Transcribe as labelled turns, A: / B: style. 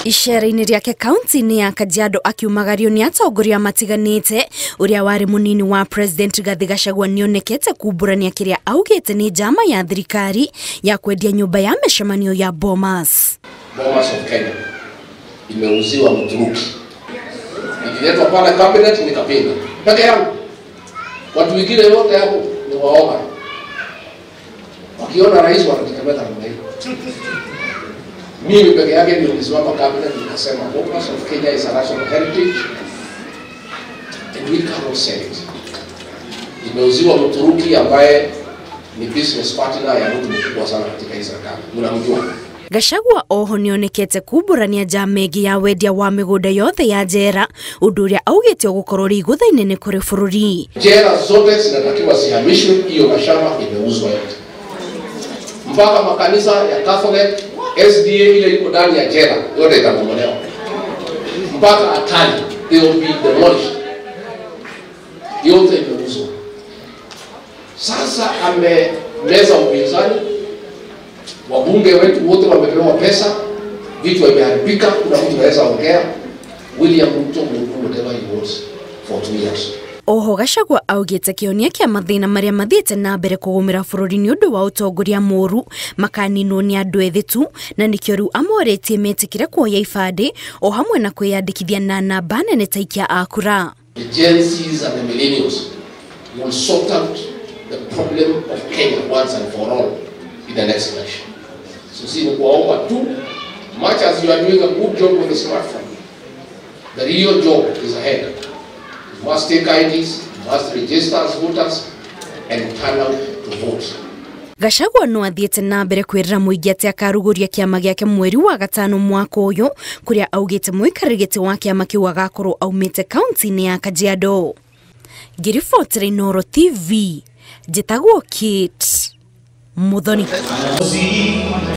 A: Icera-inĩ rĩake kaunti-inĩ ya Kajiado akiumagario nĩ atongoria matiganĩte, ũrĩa warĩ mũnini wa President Rigathi Gachagua nĩonekete kumbũrania kĩrĩa augĩte nĩ njama ya thirikari ya kwendia nyũmba ya mĩcemanio ya Bomas.
B: Bomas of Kenya imeuziwa Mturuki. Ililetwa pale cabinet nikapinga peke yangu. Watu wengine wote hapo ni waoga, wakiona rais wanatetemeka namna hiyo. Mimi peke yake ndio nilisimama cabinet nikasema Bomas of Kenya is a national heritage and we cannot sell it. Imeuziwa Mturuki ambaye ni business partner ya mtu mkubwa sana katika hii serikali. Mnamjua.
A: Gachagua oho nĩonekete kumbũrania njama ĩngĩ ya wendia wa mĩgũnda yothe ya njera, ũndũ ũrĩa augĩte ũgũkorwo ũrĩ igũtha inene kũrĩ bũrũri.
B: Jela zote zinatakiwa zihamishwe, hiyo mashamba imeuzwa yote. Mpaka makanisa ya Catholic, SDA ile iko ndani ya jela yote itabomolewa. Mpaka Atali, they will be demolished. Yote imeuzwa. Sasa amemeza upinzani. Wabunge wetu wote wamepewa pesa, vitu vimeharibika, kuna mtu anaweza ongea. William Ruto will do whatever he wants for 2 years.
A: Oho Gachagua augĩte kĩhonia kĩa mathĩna marĩa mathiĩte na mbere kũgũmĩra bũrũri nĩ ũndũ wa ũtongoria mũũru makaninwo nĩ andũ ethĩ tu, na nĩkĩo rĩu amorĩtie metĩkĩre kuoya ibandĩ o hamwe na kwĩyandĩkithia na namba nene ta aikia a kura.
B: The Gen Zs and the millennials will sort out the problem of Kenya once and for all in the next election. So si ni kuwaomba tu, much as you are doing a good job with the smartphone, the real job is ahead. You must take IDs, you must register as voters, and turn out to vote.
A: Gachagua no athiĩte na mbere kwĩrĩra mũingĩ atĩ akarugũria kĩama gĩake mweri wa gatano mwaka ũyũ, kũrĩa augĩte mũikarĩri gĩtĩ wa kĩama kĩu agakorwo aumĩte kaunti-inĩ ya Kajiado. Ngĩribotera Inooro TV, njĩtagwo Kate Muthoni.